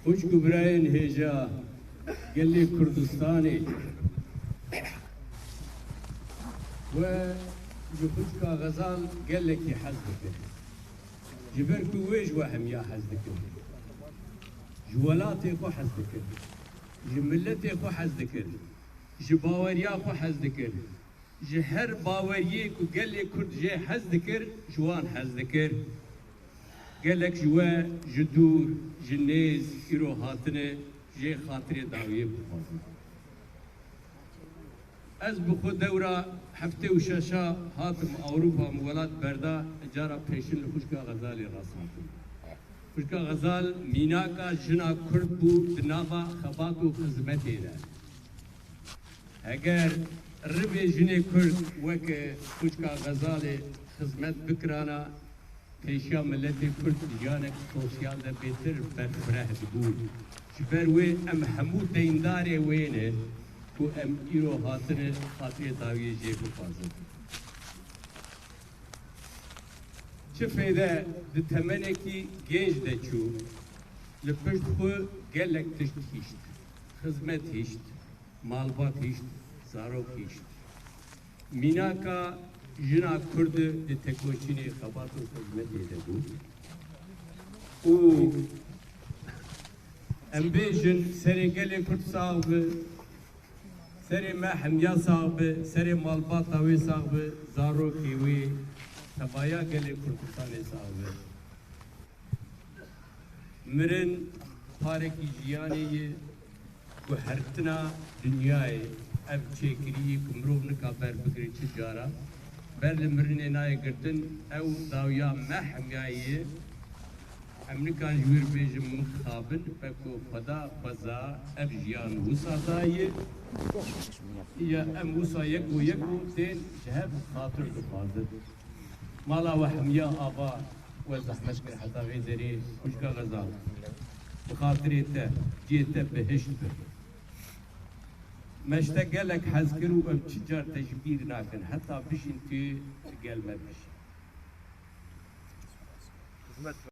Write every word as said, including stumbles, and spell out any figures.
Xwişk û birayên hêja gelê Kurdistanê, we ji xwişka Xezal gelekî hez dikir. Ji ber ku wê ji we hemiya hez dikir. Ji welatê xwe hez dikir. Ji miletê xwe hez dikir. Ji baweriya xwe hez dikir. Ji her baweriyê ku gelê Kurd jê hez dikir, ji wan hez dikir. Gelek ji we ji dûr, ji nêz îro hatine jê xatirê dawiyê bixwazin. Ez bi xwe dewra heftê û şeşa hatim Ewropa, min welat berda, cara pêşin li xwişka Xezalê rast hatim. Xwişka Xezal mînaka jina Kurd bû di nava xebat û xizmetê de. Heger ribê jinê Kurd weke xwişka Xezalê xizmet bikirana, pêşiya miletê Kurd di jiyanek sosyal de bêtir berfireh dibû. Ji ber wê em hemû deyndarê wê ne ku em îro hatine xatirê dawiyê jê bixwazin. Çi fêde di temenekî gênc de çû, li pişt xwe gelek tişt hişt, xizmet hişt, malbat hişt, zarok hişt. Mînaka jina Kurd di tekoşînê xebat û xizmetê de bû. Û em bêjin, serê gelê Kurd sax bi, serê me hemiya sax bi, serê malbata wê sax bi, zarokê wê, tevaya gelê Kurdistanê sax bi. Mirin parekî jiyanê ye, guhertina dinyayê, ev çêkiriyê ku mirov nika ber bigire çi cara, ber li mirinê nayê girtin, ew dawiya me hemiyayê ye. Em nikan ji wir bêjin mixabin, wek ku Xweda xweza ev jiyan wisa daye. Ya em wisa yek û yek û tên ji hev xatir dixwazin. Mala we hemiya ava we zehmet kir heta vê derê, xwişka Xezal. Bi xatirê te, cihê te bihişt be. Me ji te gelek hez kir û em çi car te ji bîr nakin. Heta bijîn tu li gel me bijî.